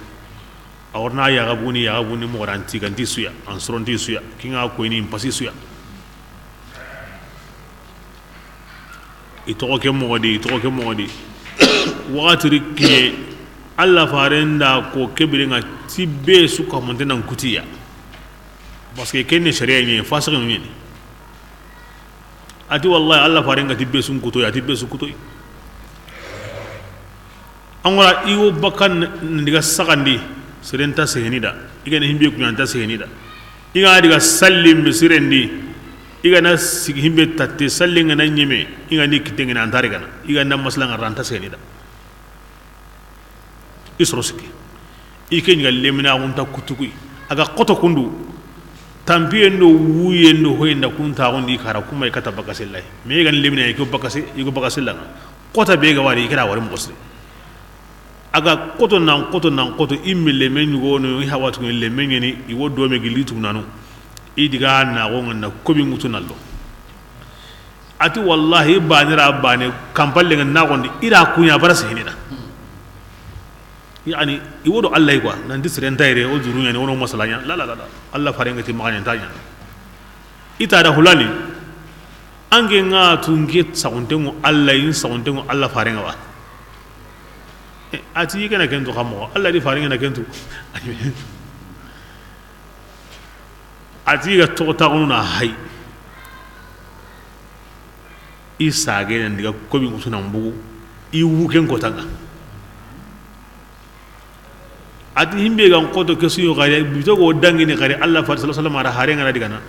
A wori na ya ga boni, ya ga boni moxo ra n ti ga n ti su ya, an soron ti su ya, ke ŋa ko ni n pasi su ya. I toxo ke moxo di, i toxo ke moxo di. Waxati ri kiye, Alla faren da ko ke bire ŋa ti be su ka monte nan kutiya. Parce que ken ni sariya ɲi, fasiki ɲi ni. A ti wallahi, Alla faren ga ti be su n kutoyi, a ti be su kutoyi. An ga ra i wo bakka n diga saxandi, sere nta seheni da. I ga na himbe kuɲa nta seheni da. I ga na diga salli misiren di. I ga na sigi himbe tatte, salli ŋa na ɲeme. I ga ni kite ŋa na an tari gana. I ga na masala ŋa ra nta seheni da. I soro sikki. I ke ɲi ga lemina xunta kutukuyi. A ga xoto kundu. Tampiyen do wuyen do hoyen da kun taxundi kara kuma i kata bakasilla. Mais i ga na lemina i ko bakasi, i ko bakasilla ŋa. Xota be ga wari, i kira wari moxo siri. A ga xoto nan xoto nan xoto, i me leme ɲugono, i hawatu leme ɲeni, i wo dome gilli tugunanu. I diga na go ŋa na kobi ŋutu nallo. A ti wallahi, bane ra bane, kampalle ŋa na gondi, i ra kuɲa bara sehini da. Yani, i wo do Alla yi quoi, nanti sere nta yere, o duru ɲani, o no masala ɲa, la, la, la, la. Alla faren ga ti maxa ɲa nta ɲa. I ta da hulani, an ke ŋa tu n ke saxunten ŋo Alla yi, n saxunten ŋo Alla faren ŋa wa. E, a ti i ga na ken tu xa moxo, Alla di faren ŋa na ken tu. A ti i ga toxo taxunu na hay. I sage nan diga kobi ŋutu nan bugu. I wu ken kota ŋa. A ti himbe ga n xoto ke su yo xari, bito go dangini xari, Alla fare sallallahu alaihi wasallam a ra hare ŋa na digana.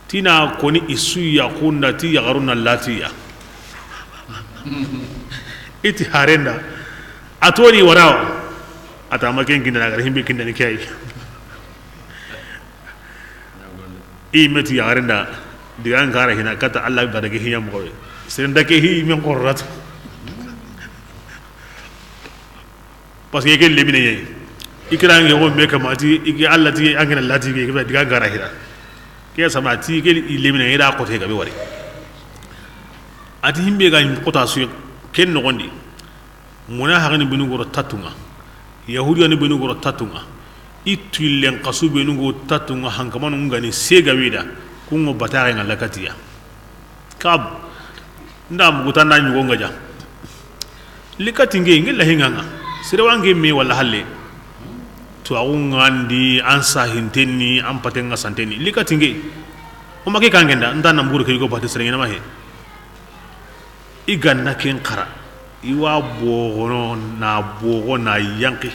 Ti na koni i su ya xunda ti yaxaru na latiya. I ti haren da. A to ni warawa. A ta ma ken kinda na gar himbe kinda ni ke yi. I me ti yaxaren da, diga n kara hina kata Alla ga daga hiya moxo be. Seren da ke hi men xorrat. Parce que i ke lemine ɲa yi. I kira ŋe wo me kama ti, i ke Alla ti, an ke na lati ke, diga n kara hina. Ke sama ti, i ke lemine ɲa yi da xote ga be wari. A ti himbe ga xota su ken noxondi. Muna haqini benu goro tatunga. Yahudiya ni benu goro tatunga. I tuillen xasu benu go tatunga hankamanu ngani sega wida. Kungo bataxe nga lakatiya. Kab. Nda muguta nda ɲugo nga ja. Likati nge, nge lahi nga nga. Sere wa nge me wala halle. Tuwaxu ngandi, an sahintenni, an patenga santenni. Likati nge. O ma ke kangenda, nda na mburu ke yugo bate sere ngena ma he. I ga na ken xara, i wa bogono na bogo na yanqi.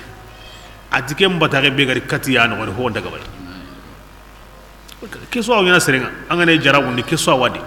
A ti ken bataxe be ga ri kati ya noxo ni, ho nta gabay. Ke su wa ɲaana seren ŋa, an ga na jarabu ni ke su wa di.